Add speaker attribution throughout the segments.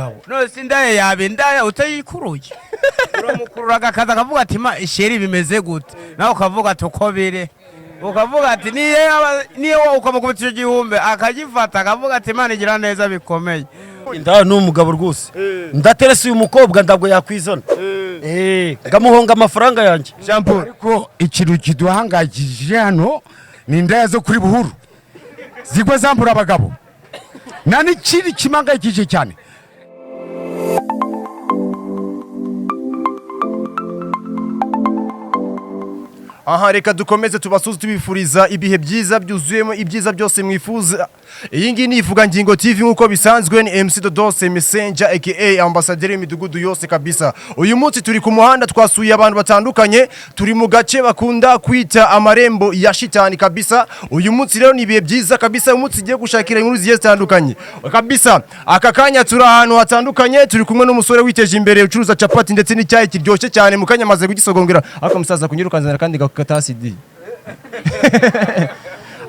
Speaker 1: Umugabo none se indaya yaba indaya utayikuruye? Uramukurura agakaza, akavuga ati: "Ma chérie, bimeze gute?" Nawe ukavuga ati: "Uko biri." Ukavuga ati niyo ukamukubita icyo gihumbi, akagifata, akavuga ati: "Imana igira neza bikomeye."
Speaker 2: Indaya ni umugabo rwose. Ndaterese uyu mukobwa, ntabwo yakwizana. Ngamuhonga amafaranga yanjye.
Speaker 1: Jean Paul.
Speaker 3: Ariko ikintu kiduhangayikishije hano ni indaya zo kuri Buhuru zigwa zambura abagabo. Nta n'ikindi kimangayikishije cyane.
Speaker 4: Aha reka dukomeze tubasuze, tubifuriza ibihe byiza byuzuyemo ibyiza byose mwifuza. Iyi ngiyi ni Ivuga Ngingo TV, nk'uko bisanzwe ni MC Dodose Messenger aka ambasaderi w'imidugudu yose kabisa. Uyu munsi turi ku muhanda, twasuye abantu batandukanye, turi mu gace bakunda kwita amarembo ya shitani kabisa. Uyu munsi rero ni ibihe byiza kabisa, uyu munsi ugiye gushakira inkuru zigiye zitandukanye kabisa. Aka kanya turi ahantu hatandukanye, turi kumwe n'umusore witeje imbere, ucuruza capati ndetse n'icyayi kiryoshye cyane. Mu kanya amaze kugisogongera, ariko musaza kunyirukanzana kandi gakata CD.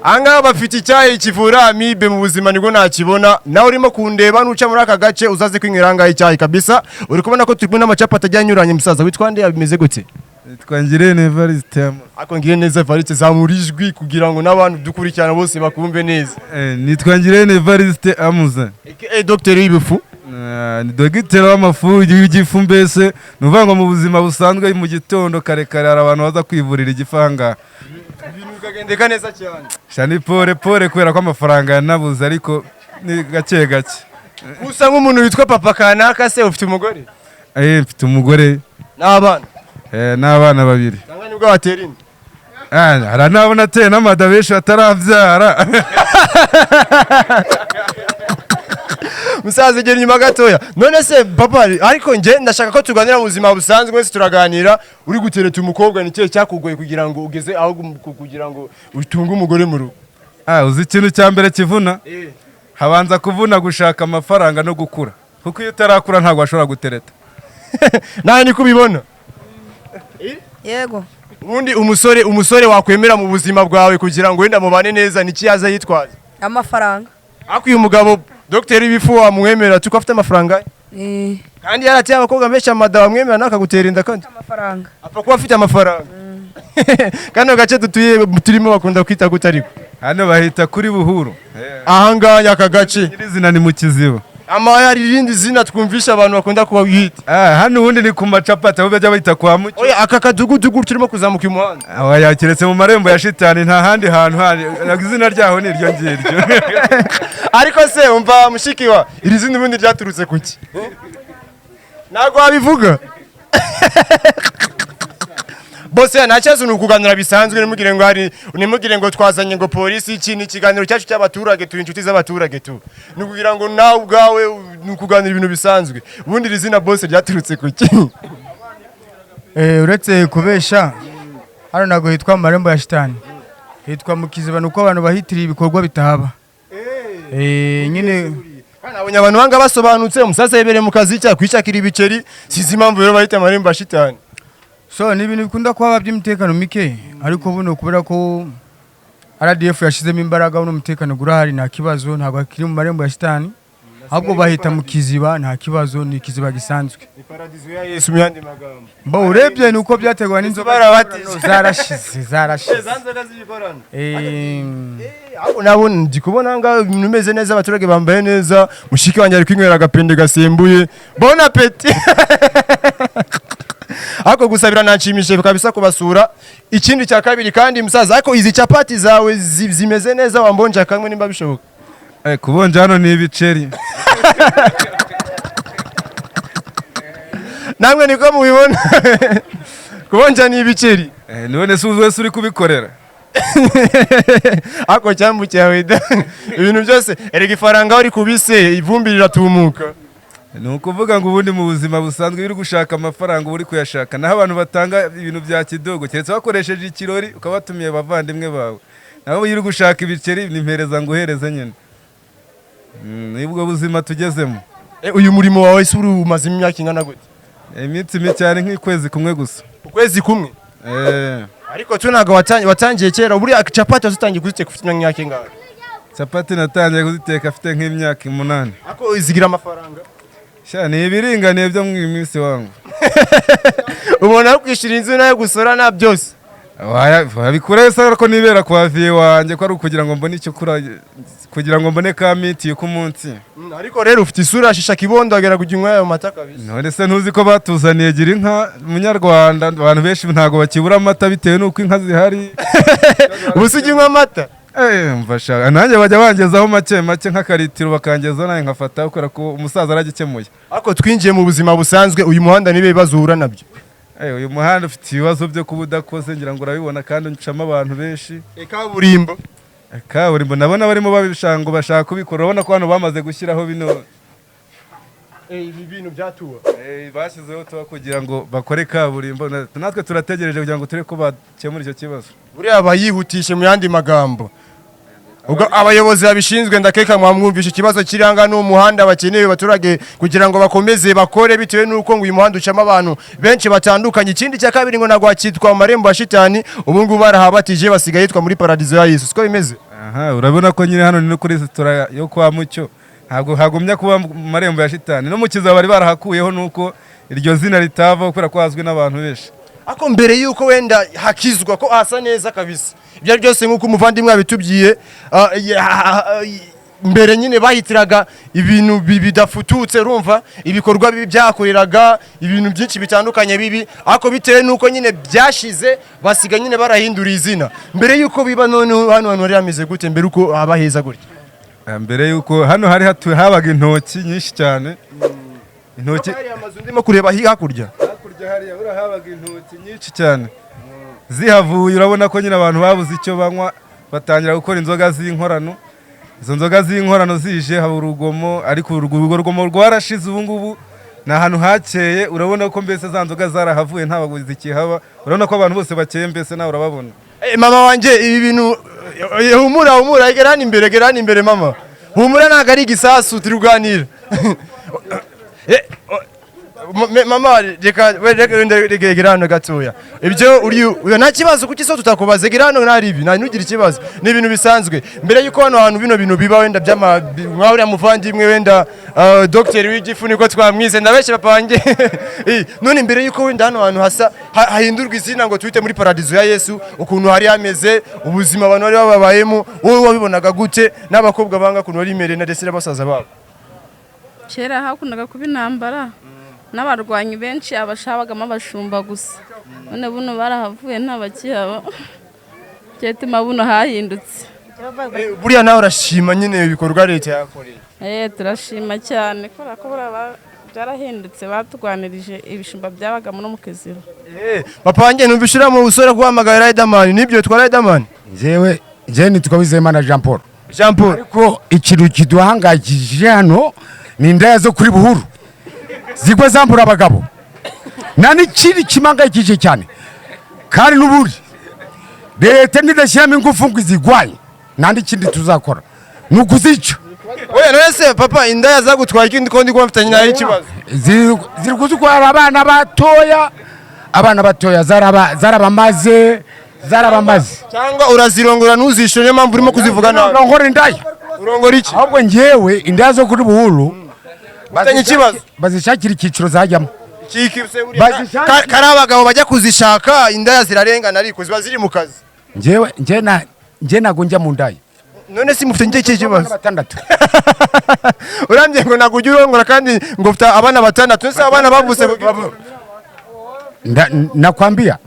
Speaker 4: Ahangaha bafite icyayi kivura amibe mu buzima, nibwo nakibona. Nawe urimo kundeba, nuca muri aka gace uzaze kwinywera ahangaha icyayi kabisa. Uri kubona ko turi kumwe n'amacapati agiye anyuranye. Musaza, witwa nde? Bimeze gute?
Speaker 5: Nitwa Ngirente Evariste.
Speaker 4: Ariko ngire neza Evariste, zamura ijwi kugira ngo n'abantu dukurikirana bose bakumve neza.
Speaker 5: Nitwa Ngirente Evariste Amuza.
Speaker 4: Aka dogiteri w'ibifu.
Speaker 5: Ni dogiteri w'amafu y'igifu. Mbese ni ukuvuga ngo mu buzima busanzwe, mu gitondo kare kare, hari abantu baza kwivurira igifu aha ngaha.
Speaker 4: Ibintu bikagendeka neza cyane.
Speaker 5: Sha, ni pole pole kubera ko amafaranga yanabuze, ariko ni gake gake.
Speaker 4: Usa nk'umuntu witwa papa kanaka se, ufite umugore?
Speaker 5: Mfite umugore.
Speaker 4: N'abana?
Speaker 5: N'abana babiri.
Speaker 4: Cyangwa nibwo watera inda?
Speaker 5: Hari n'abo nateye n'amada benshi batarabyara.
Speaker 4: Musaza, igera inyuma gatoya. None se papa, ariko njye ndashaka ko tuganira mu buzima busanzwe, wese turaganira. Uri gutereta umukobwa, ni ikihe cyakugoye kugira ngo ugeze aho kugira ngo utunge umugore mu rugo?
Speaker 5: Uzi ikintu cya mbere kivuna? Habanza kuvuna gushaka amafaranga no gukura, kuko iyo utarakura ntabwo washobora gutereta.
Speaker 4: Nawe niko ubibona?
Speaker 6: Yego.
Speaker 4: Ubundi umusore wakwemera mu buzima bwawe kugira ngo wenda mubane neza, niki yaza yitwaza?
Speaker 6: Amafaranga.
Speaker 4: Ariko uyu mugabo dogiteri w'ibifu wamwemera tuko afite amafaranga ye?
Speaker 6: Eh.
Speaker 4: Kandi yarateye abakobwa benshi amada, wamwemera nawe akagutera inda kandi?
Speaker 6: Amafaranga.
Speaker 4: Apfa kuba afite amafaranga. Kano gace dutuye turimo bakunda kwita gute ariko?
Speaker 5: Hano bahita kuri Buhuru.
Speaker 4: Ahangaha aka gace?
Speaker 5: Nyirizina ni mu Kiziba.
Speaker 4: Ama hari irindi zina twumvisha abantu bakunda kuba bwite?
Speaker 5: Hano ubundi ni ku macapati, aho bajya bahita kwa Mucyo.
Speaker 4: Oya, aka kadugudu turimo kuzamuka umuhanda.
Speaker 5: Oya, keretse mu marembo ya shitani, nta handi hantu hari izina ryaho, ni iryo ngiryo.
Speaker 4: Ariko se umva mushikiwa, iri zina ubundi ryaturutse kuki? Ntabwo wabivuga bose, nta kibazo, ni ukuganira bisanzwe. Ntimugire ngo hari, ntimugire ngo twazanye ngo polisi. Iki ni ikiganiro cyacu cy'abaturage, turi inshuti z'abaturage tu. Ni ukugira ngo nawe ubwawe, ni ukuganira ibintu bisanzwe. Ubundi iri zina bose ryaturutse kuki?
Speaker 7: Uretse kubesha, hano ntabwo hitwa mu marembo ya shitani, hitwa mu Kiziba. Ni uko abantu bahitiriye ibikorwa bitahaba. Nyine.
Speaker 4: Nabonye abantu banga basobanutse, umusaza yibereye mu kazi cya kwishakira ibiceri. Sizi impamvu rero bahita amarembo ya shitani.
Speaker 7: So ni ibintu bikunda kuhaba by'umutekano mike, ariko buno kubera ko RDF yashizemo imbaraga, buno umutekano gurahari, nta kibazo. Ntabwo akiri mu marembo ya shitani, ahubwo bahita mu Kiziba. Nta kibazo, ni ikiziba gisanzwe.
Speaker 4: Ni paradizo ya Yesu mu yandi magambo.
Speaker 7: Mbo urebye ni uko byaterwa n'inzoga.
Speaker 4: Barabatije.
Speaker 7: Zarashize, zarashize.
Speaker 4: Za nzoga z'ibikorano.
Speaker 7: Eh.
Speaker 4: Ahubwo nabona ndi kubona ngaho ibintu bimeze neza, abaturage bambaye neza. Mushiki wanjye ari kwinywera agapende gasembuye. Bon appétit. Ariko gusa birananshimishije kabisa kubasura. Ikindi cya kabiri kandi, musaza, ariko izi capati zawe zimeze neza, wambonja kamwe nimba bishoboka?
Speaker 5: Kubonja hano ni ibiceri.
Speaker 4: Namwe niko mubibona, kubonja ni ibiceri?
Speaker 5: None se wese uri kubikorera?
Speaker 4: Ako cyambu cyawe da, ibintu byose erega ifaranga uri kubise ivumbi riratumuka.
Speaker 5: Ni ukuvuga ngo ubundi mu buzima busanzwe, iyo uri gushaka amafaranga uba uri kuyashaka, naho abantu batanga ibintu bya kidogo, keretse wakoresheje ikirori ukaba watumiye abavandimwe bawe. Naho iyo uri gushaka ibiceri, ni mpereza ngo uhereze nyine. Nibwo buzima tugezemo.
Speaker 4: Uyu murimo wawe se uri umaze imyaka ingana gute?
Speaker 5: Iminsi mike cyane, nk'ukwezi kumwe gusa.
Speaker 4: Ukwezi kumwe?
Speaker 5: Eh.
Speaker 4: Ariko tu ntabwo watangiye kera. Buriya capati wazitangiye kuziteka ufite imyaka ingahe?
Speaker 5: Capati natangiye kuziteka afite nk'imyaka 8.
Speaker 4: Ako zigira amafaranga?
Speaker 5: Sha, ni ibiringaniye byo mu minsi wangu.
Speaker 4: Ubona kwishyura inzu nayo gusora na byose.
Speaker 5: Wabikura se ko nibera kwa vie wanjye, ko ari ukugira ngo mbone icyo kura, kugira ngo mbone ka miti ku munsi.
Speaker 4: Ariko rero ufite isura shisha kibondo, agera kujya unywa ayo mata kabisa.
Speaker 5: None se ntuzi ko batuzaniye gira inka munyarwanda? Abantu benshi ntago bakibura amata bitewe n'uko inka zihari.
Speaker 4: Ubu se ujya unywa amata?
Speaker 5: Mfasha nanjye bajya bangezaho make make nk'akaritiro, bakangezaho nanjye nkafata, kubera ko umusaza aragikemuye.
Speaker 4: Ariko twinjiye mu buzima busanzwe, uyu muhanda nibe ibibazo uhura nabyo?
Speaker 5: Uyu muhanda ufite ibibazo byo kuba udakoze, ngira ngo urabibona, kandi ucamo abantu benshi.
Speaker 4: Kaburimbo.
Speaker 5: Kaburimbo nabona barimo babishango bashaka kubikora, urabona ko hano bamaze gushyiraho bino.
Speaker 4: Ibi bintu byatuwe.
Speaker 5: Bashyizeho tuba kugira ngo bakore kaburimbo, natwe turategereje kugira ngo turebe ko bakemura icyo kibazo.
Speaker 4: Buriya bayihutishe mu yandi magambo. Ubwo abayobozi babishinzwe ndakeka mwamwumvisha ikibazo kiranga n'umuhanda bakeneye abaturage kugira ngo bakomeze bakore, bitewe n'uko ngo uyu muhanda ucamo abantu benshi batandukanye. Ikindi cya kabiri, ngo ntabwo hakitwa mu marembo ya shitani, ubu ngubu barahabatije, basigaye yitwa muri paradizo ya Yesu, siko bimeze?
Speaker 5: Aha, urabona ko nyine hano ni no kuri resitora yo kwa Mucyo, ntabwo hagumya kuba mu marembo ya shitani. No mu Kiziba bari barahakuyeho, nuko iryo zina ritavaho kubera ko hazwi n'abantu benshi.
Speaker 4: Ako mbere yuko wenda hakizwa ko hasa neza kabisa, ibyo byose nk'uko umuvandimwe yabitubwiye, mbere nyine bahitiraga ibintu bidafututse, urumva ibikorwa bibi byakoreraga ibintu byinshi bitandukanye bibi, ariko bitewe n'uko nyine byashize basiga nyine barahindura izina. Mbere yuko biba none hano hantu hari hameze gute, mbere uko haba heza gutya?
Speaker 5: Mbere yuko hano hari hatuye habaga intoki nyinshi cyane, intoki.
Speaker 4: Hari amazu ndimo kureba hakurya.
Speaker 5: Hakurya hariya buriya habaga intoki nyinshi cyane, zihavuye urabona ko nyine abantu babuze icyo banywa, batangira gukora inzoga z'inkorano. Izo nzoga z'inkorano zije haba urugomo, ariko urwo rugomo rwarashize, ubu ngubu ni ahantu hakeye. Urabona ko mbese za nzoga zarahavuye, ntabwo zikihaba, urabona ko abantu bose bakeye, mbese nawe urababona.
Speaker 4: Mama wanjye, ibi bintu, humura humura, gera hano imbere, gera hano imbere mama, humura ntabwo ari igisasu, turi kuganira. Mama, reka we, reka wenda, reka gera hano gatoya. Ibyo uri uyo nta kibazo, kuki so tutakubaza? Gera hano, ntari ibi, nta ntugire ikibazo, ni ibintu bisanzwe. Mbere yuko hano hantu bino bintu biba wenda by'ama nka uriya muvandimwe wenda dogiteri w'igifu niko twamwize, ndabeshye papa wanjye? None mbere yuko wenda hano hantu hasa hahindurwa izina ngo twite muri paradizo ya Yesu, ukuntu hari hameze, ubuzima abantu bari bababayemo, wowe wabibonaga gute, n'abakobwa banga ukuntu bari imbere na ndetse n'abasaza babo?
Speaker 6: Kera hakundaga kuba intambara n'abarwanyi benshi, abashabagamo abashumba gusa. None buno barahavuye, ntabakihaba, cyatuma buno hahindutse.
Speaker 4: Buriya nawe urashima nyine ibikorwa leta yakoreye?
Speaker 6: Turashima cyane kubera ko buriya byarahindutse, baturwanirije ibishumba byabagamo no mu Kiziba.
Speaker 4: Papa wanjye, numva uriya mu busore guhamagara Riderman, nibyo twa Riderman?
Speaker 3: Njyewe nitwa Wizeyimana Jean Paul.
Speaker 4: Jean Paul.
Speaker 3: Ariko ikintu kiduhangayikishije hano ni indaya zo kuri Buhuru zigwa zambura abagabo, nta n'ikindi kimangayikishije cyane. Kandi n'ubundi leta nidashyiramo ingufu ngo izigwanye, nta n'ikindi tuzakora, ni ukuzica.
Speaker 4: Oya, none se papa, indaya zagutwaye ikindi ko ndi kuba mfitanye nayo ikibazo?
Speaker 3: Ziri kuzitwara abana batoya, abana batoya zarabamaze, zarabamaze.
Speaker 4: Cyangwa urazirongora ntuzishyure, niyo mpamvu urimo kuzivuga nabi?
Speaker 3: Urongora indaya.
Speaker 4: Urongora iki?
Speaker 3: Ahubwo njyewe indaya zo kuri Buhuru
Speaker 4: Ufitanye ikibazo?
Speaker 3: bazishakira icyiciro zajyamo.
Speaker 4: Kiki se buriya kari abagabo bajya kuzishaka, indaya zirarengana ariko ziba ziri mu kazi.
Speaker 3: Njyewe njye ntabwo njya mu ndaya.
Speaker 4: None si mufite njye ikibazo?
Speaker 3: Batandatu.
Speaker 4: Urambye ngo ntabwo ujya urongora kandi ngo ufite abana batandatu, ese abana bavutse?
Speaker 3: Nakwambia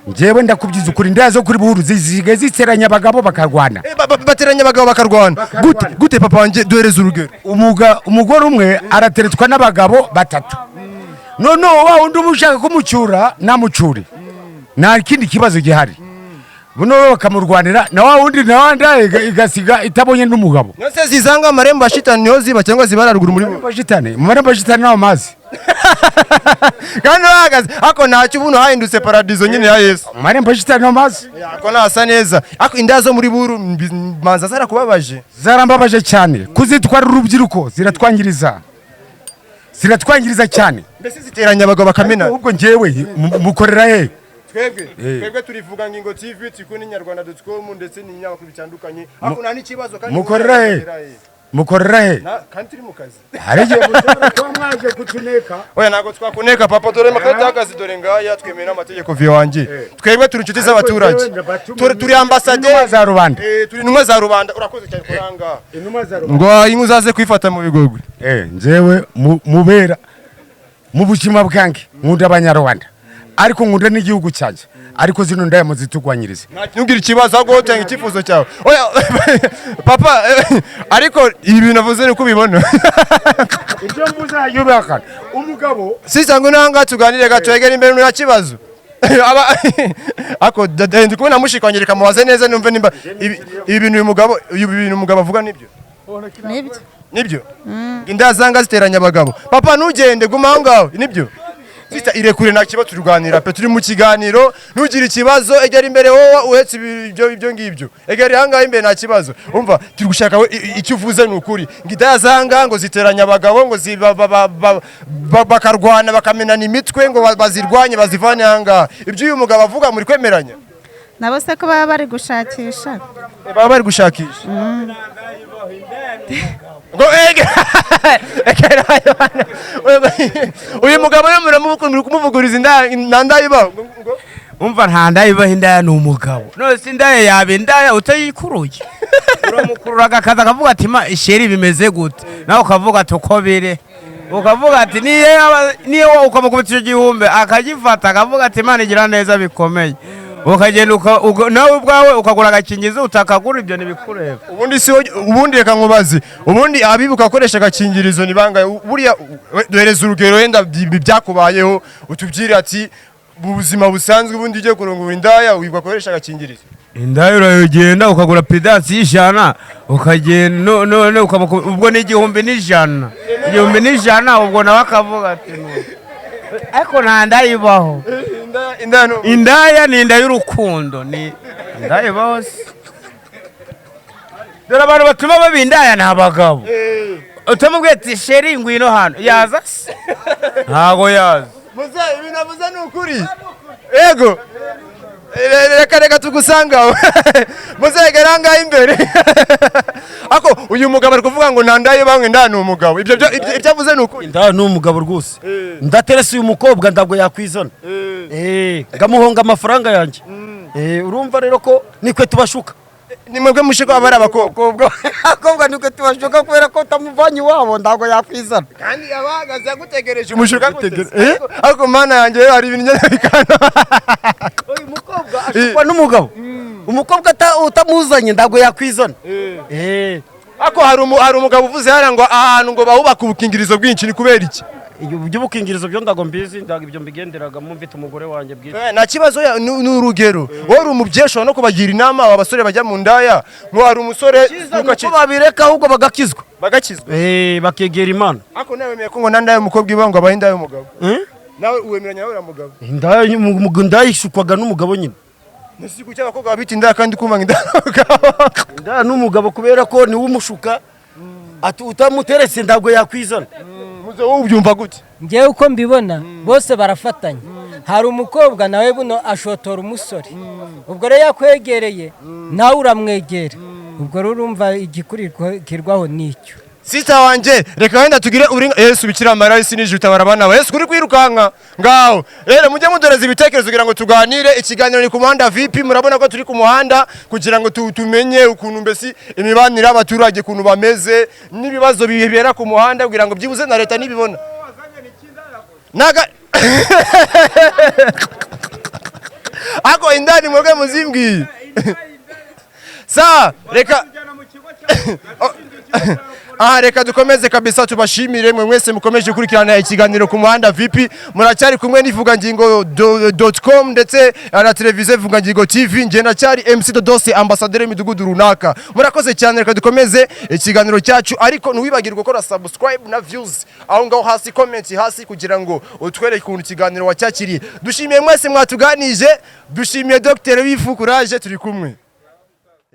Speaker 3: njyewe ndakubyiza ukuri, indaya zo kuri Buhuru zisigaye ziteranya abagabo bakarwana.
Speaker 4: Bateranya abagabo bakarwana gute? Gute papa wanjye, duhereze urugero.
Speaker 3: Umugore umwe arateretswa n'abagabo batatu, noneho wa wundi uba ushaka kumucyura namucyure, nta kindi kibazo gihari, buno bakamurwanira na wa wundi, na wa ndaya igasiga itabonye n'umugabo.
Speaker 4: None se zizanga amarembo ya shitani niho ziba cyangwa ziba haruguru muri bo?
Speaker 3: Shitani, mu marembo ya shitani n'aho mazi.
Speaker 4: Kandi bahagaze ariko ntacyo, ubuno hahindutse paradizo nyine ya Yesu.
Speaker 3: Mu marembo ya shitani n'aho mazi.
Speaker 4: Ako nasa neza, ariko indaya zo muri Buru manza zarakubabaje?
Speaker 3: Zarambabaje cyane, kuzitwara urubyiruko, ziratwangiriza, ziratwangiriza cyane.
Speaker 4: Mbese ziteranya abagabo bakamena?
Speaker 3: Ahubwo njyewe mukorera he?
Speaker 4: Twebwe turivuga ngingo TV, turi kuri inyarwanda.com ndetse n'ibinyamakuru bitandukanye, ariko nta n'ikibazo kandi.
Speaker 3: Mukorera he? Mukorera he?
Speaker 4: Kandi turi mu kazi.
Speaker 3: Hari igihe mushobora kuba mwaje kutuneka.
Speaker 4: Oya, ntabwo twakuneka papa, dore amakarita y'akazi, dore ngaya, twemeye n'amategeko, vieux wanjye. Twebwe turi inshuti z'abaturage. Turi ambasaderi.
Speaker 3: Intumwa za rubanda.
Speaker 4: Turi intumwa za rubanda, urakoze cyane kuranga.
Speaker 3: Intumwa za rubanda.
Speaker 4: Ngo inka uzaze kwifata mu bigogwe.
Speaker 3: Njyewe mubera mu buzima bwanjye nkunda abanyarwanda, ariko nkunda n'igihugu cyanjye, ariko zino ndaya muzitugwanyirize.
Speaker 4: Ntugire ikibazo, ahubwo wowe utanga icyifuzo cyawe. Oya papa, ariko ibi bintu avuze ni uko ubibona?
Speaker 3: Ibyo mvuze yubakana umugabo.
Speaker 4: Si cyangwa nanga tuganire gato, egera imbere, nta kibazo. Aba ako dada, ndi kubona mushika wanjye, reka mubaze neza numve nimba ibi bintu uyu mugabo, ibi bintu umugabo avuga nibyo.
Speaker 6: Nibyo.
Speaker 4: Nibyo, inda zanga ziteranya abagabo. Papa, ntugende, guma aho ngaho. Nibyo sita, irekure, nta kibazo, turwanira pe, turi mu kiganiro, ntugire ikibazo. Egera imbere wowe uhetse ibyo ngibyo, egera aha ngaha imbere, nta kibazo. Umva, turi gushaka we icyo uvuze ni ukuri, ngo indaya zanga ngo ziteranya abagabo, ngo bakarwana bakamenana imitwe, ngo bazirwanye bazivane aha ngaha. Ibyo uyu mugabo avuga muri kwemeranya?
Speaker 6: Nabo se ko baba bari gushakisha.
Speaker 4: Baba bari gushakisha ngo ege egera. Uyu mugabo rero muri kumuvuguriza inda, nta ndaya ibaho ngo
Speaker 1: Umva, nta ndaya ibaho, indaya ni umugabo. None se indaya yaba indaya utayikuruye? Uramukurura agakaza akavuga ati: "Ma chérie, bimeze gute?" Nawe ukavuga ati: "Uko biri." Ukavuga ati niyo ukamukubita icyo gihumbi akagifata, akavuga ati: "Imana igira neza bikomeye." Ukagenda nawe ubwawe ukagura agakingizo, utakagura ibyo ntibikureba.
Speaker 4: Ubundi si ubundi reka nkubaze, ubundi abibuka akoresha agakingirizo ni bangahe? Buriya duhereza urugero wenda byakubayeho, utubwire ati mu buzima busanzwe ubundi ugiye kurongora indaya wibuka akoresha agakingirizo.
Speaker 1: Indaya urayogenda ukagura Prudence y'100, ukagenda none ubwo ni 1001, 1001, ubwo nawe akavuga ati: "No." Ariko nta ndaya ibaho.
Speaker 4: Indaya ni
Speaker 1: Indaya ni inda y'urukundo, ni indaya ibaho se? Dore abantu batuma baba indaya ni abagabo. Utamubwiye ati: "Chérie, ngwino hano," yaza se? Ntago yaza.
Speaker 4: Muze, ibintu avuze ni ukuri? Yego. Reka tugusangaho, muzegera ngaho imbere. Ako uyu mugabo ari kuvuga ngo nta ndaya ibaho, ngo indaya ni umugabo. Ibyo avuze ni ukuri?
Speaker 2: Indaya ni umugabo rwose. Ndaterese uyu mukobwa, ntabwo yakwizana. Ngamuhonga amafaranga yanjye. Urumva rero ko nikwe tubashuka.
Speaker 4: Ni mwebwe mushiko aba ari abakobwa?
Speaker 2: Abakobwa nikwe tubashuka, kubera ko utamuvanye iwabo ntabwo yakwizana.
Speaker 4: Kandi abahagaze agutegereje umushuka gute? Ariko mana yanjye, hari ibintu ngenda bikana.
Speaker 2: Uyu mukobwa ashukwa n'umugabo. Umukobwa utamuzanye ntabwo yakwizana.
Speaker 4: Ako hari umugabo uvuze hariya ngo ahantu ngo bahubaka ubukingirizo bwinshi, ni kubera iki?
Speaker 2: Ibyo by'ubukingirizo byo ndago mbizi, ndago ibyo mbigenderagamo, mfite umugore wanjye bwite.
Speaker 4: Nta kibazo, ni urugero. Wowe uri umubyeyi, ushobora no kubagira inama aba basore bajya mu ndaya, ngo hari umusore
Speaker 2: Cyiza ni uko babireka ahubwo bagakizwa.
Speaker 4: Bagakizwa.
Speaker 2: Bakegera Imana.
Speaker 4: Ariko nawe wemeye ko ngo nta ndaya y'umukobwa ibaho, ngo abahe indaya y'umugabo?
Speaker 2: Eh?
Speaker 4: Nawe uwemeranya nawe uriya mugabo?
Speaker 2: Indaya indaya ishukwaga n'umugabo nyine.
Speaker 4: Nasi kuki abakobwa babita indaya kandi kumva ngo indaya y'umugabo?
Speaker 2: Indaya n'umugabo kubera ko niwe umushuka, ati utamuteretse ntabwo yakwizana.
Speaker 4: Muze, wowe ubyumva gute?
Speaker 8: Ngewe uko mbibona, bose barafatanya. Hari umukobwa nawe buno ashotora umusore, ubwo rero yakwegereye nawe uramwegera, ubwo rero urumva igikurikirwaho nicyo.
Speaker 4: Sister wanjye, reka wenda tugire uri Yesu bikira Mariya isi n'ijuru utabara abana ba Yesu kuri kwirukanka ngaho. Rero mujye mudoreza ibitekerezo kugira ngo tuganire. Ikiganiro ni ku muhanda VP, murabona ko turi ku muhanda kugira ngo tumenye ukuntu mbese imibanire y'abaturage ukuntu bameze n'ibibazo bibera ku muhanda, kugira ngo byibuze na leta nibibona naga. Ako indani mwebwe muzimbwiye sa reka. Aha reka dukomeze kabisa, tubashimire mwe mwese mukomeje gukurikirana ikiganiro ku muhanda VP. Muracyari kumwe n'ivugangingo .com ndetse na televiziyo Ivugangingo TV. Njye ndacyari MC Dodose, ambassadeur w'imidugudu runaka. Murakoze cyane, reka dukomeze ikiganiro cyacu, ariko ntiwibagirwe gukora subscribe na views aho ngaho hasi, comment hasi kugira ngo utwereke ukuntu ikiganiro wacyakiriye. Dushimiye mwese mwatuganije, dushimiye Dr. Wifu. Courage, turi kumwe.